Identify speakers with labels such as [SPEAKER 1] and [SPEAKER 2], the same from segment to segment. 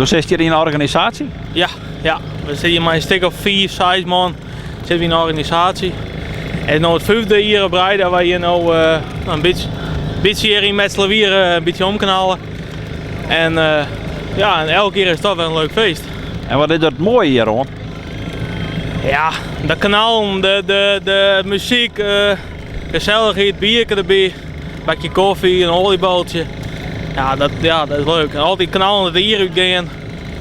[SPEAKER 1] Do sitst hjir yn de organisaasje?
[SPEAKER 2] Ja, ja. We sitte hjir mei in stik of fiif, seis man sitte we yn de organisaasje. It is no it fyfde jier op rij dat wy hjir no in bytsje, bytsje hjir yn Metslawier in bytsje omknalle. En ja, en elk jier is it toch wer in leuk feest.
[SPEAKER 1] En wat is der it moaie hjir oan?
[SPEAKER 2] Ja, de knallen, de, de, de muzyk, gesellichheid, bierke derby. Bakje kofje, in olieboltsje. Ja, dat, ja, dat is leuk. En altyd knallen it jier útgean,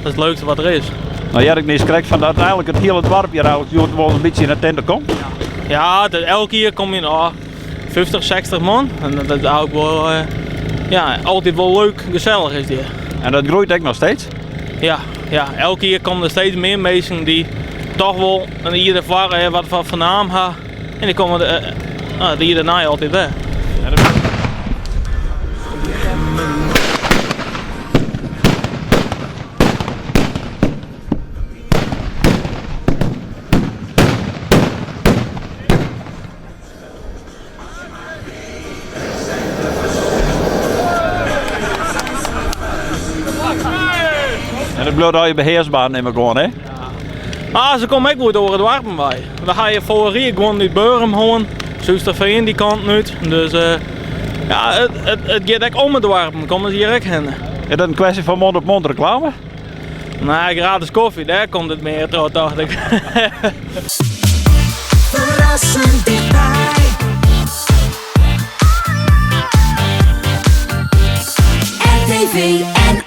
[SPEAKER 2] dat is it leukste wat der is.
[SPEAKER 1] No hear ik niis krekt fan dat eigenlik it hiele doarp hjir eigenlik hjoed wol in bytsje yn de tinte komt.
[SPEAKER 2] Ja, dat elk jier kom je no 50, 60 man. En dat is ook wol, eh, ja, altyd wol leuk, gesellich is dit.
[SPEAKER 1] En dat groeit ek noch steeds?
[SPEAKER 2] Ja, ja, elk jier komme der steeds mear minsken dy't toch wol in jier derfoar eh, wat fan fernaam ha. En dy komme de, uh, de jier dêrnei altyd wer.
[SPEAKER 1] En it bliuwt allegear behearsber, nim ik oan, hè?
[SPEAKER 2] Ah, se komme ek goed oare doarpen wei. We ha hjir foarich jier guon út Burgum hân, Surhústerfean dy kanten út. Dus uh, ja, it, it, it giet ek om de doarpen, komme se hjir ek hinne.
[SPEAKER 1] Is dat in kwestje fan mond op mond reklame?
[SPEAKER 2] Nee, gratis kofje, dêr komt it mear troch, tocht ik.
[SPEAKER 3] Ferrassend dichtby. RTV.